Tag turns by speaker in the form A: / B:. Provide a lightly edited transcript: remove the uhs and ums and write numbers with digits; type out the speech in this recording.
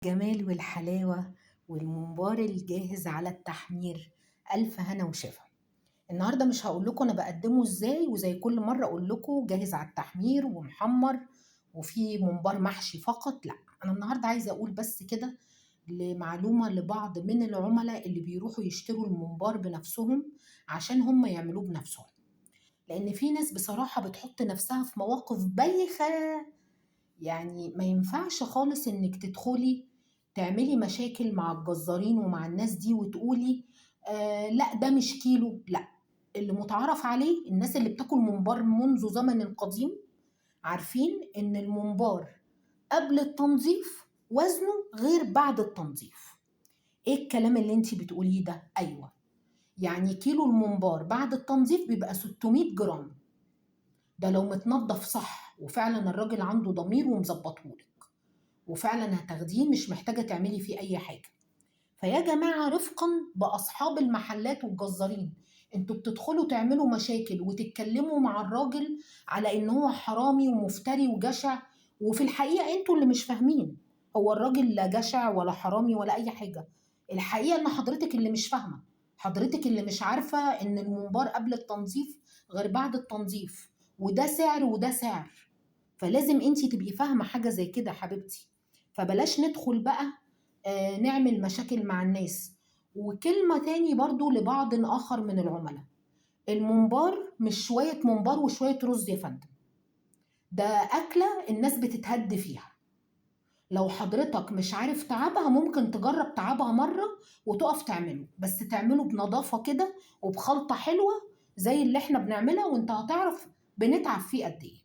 A: الجمال والحلاوة والممبار الجاهز على التحمير، ألف هنا وشفا. النهاردة مش هقول لكم أنا بقدمه إزاي، وزي كل مرة أقول لكم جاهز على التحمير ومحمر وفي ممبار محشي فقط. لا، أنا النهاردة عايزة أقول بس كده لمعلومة لبعض من العملاء اللي بيروحوا يشتروا الممبار بنفسهم عشان هم يعملوه بنفسهم، لأن في ناس بصراحة بتحط نفسها في مواقف بايخة. يعني ما ينفعش خالص إنك تدخلي تعملي مشاكل مع الجزارين ومع الناس دي وتقولي لا ده مش كيلو. لا، اللي متعارف عليه الناس اللي بتاكل ممبار منذ زمن قديم عارفين إن الممبار قبل التنظيف وزنه غير بعد التنظيف. ايه الكلام اللي انتي بتقوليه ده؟ ايوه، يعني كيلو الممبار بعد التنظيف بيبقى 600 جرام، ده لو متنظف صح وفعلا الراجل عنده ضمير ومظبطهولك وفعلا هتاخديه مش محتاجة تعملي فيه اي حاجة. فيا جماعة رفقا بأصحاب المحلات والجزارين، انتوا بتدخلوا تعملوا مشاكل وتتكلموا مع الراجل على ان هو حرامي ومفتري وجشع، وفي الحقيقة انتوا اللي مش فاهمين. هو الراجل لا جشع ولا حرامي ولا اي حاجة، الحقيقة ان حضرتك اللي مش فاهمة، حضرتك اللي مش عارفة ان الممبار قبل التنظيف غير بعد التنظيف، وده سعر وده سعر. فلازم انتي تبقي فاهمة حاجة زي كده حبيبتي. فبلاش ندخل بقى نعمل مشاكل مع الناس. وكلمة تاني برضو لبعض آخر من العملاء، الممبار مش شوية ممبار وشوية رز يا فندم، ده أكلة الناس بتتهد فيها. لو حضرتك مش عارف تعبها ممكن تجرب تعبها مرة وتقف تعمله، بس تعمله بنظافة كده وبخلطة حلوة زي اللي احنا بنعملها، وانت هتعرف بنتعب فيه قد ايه.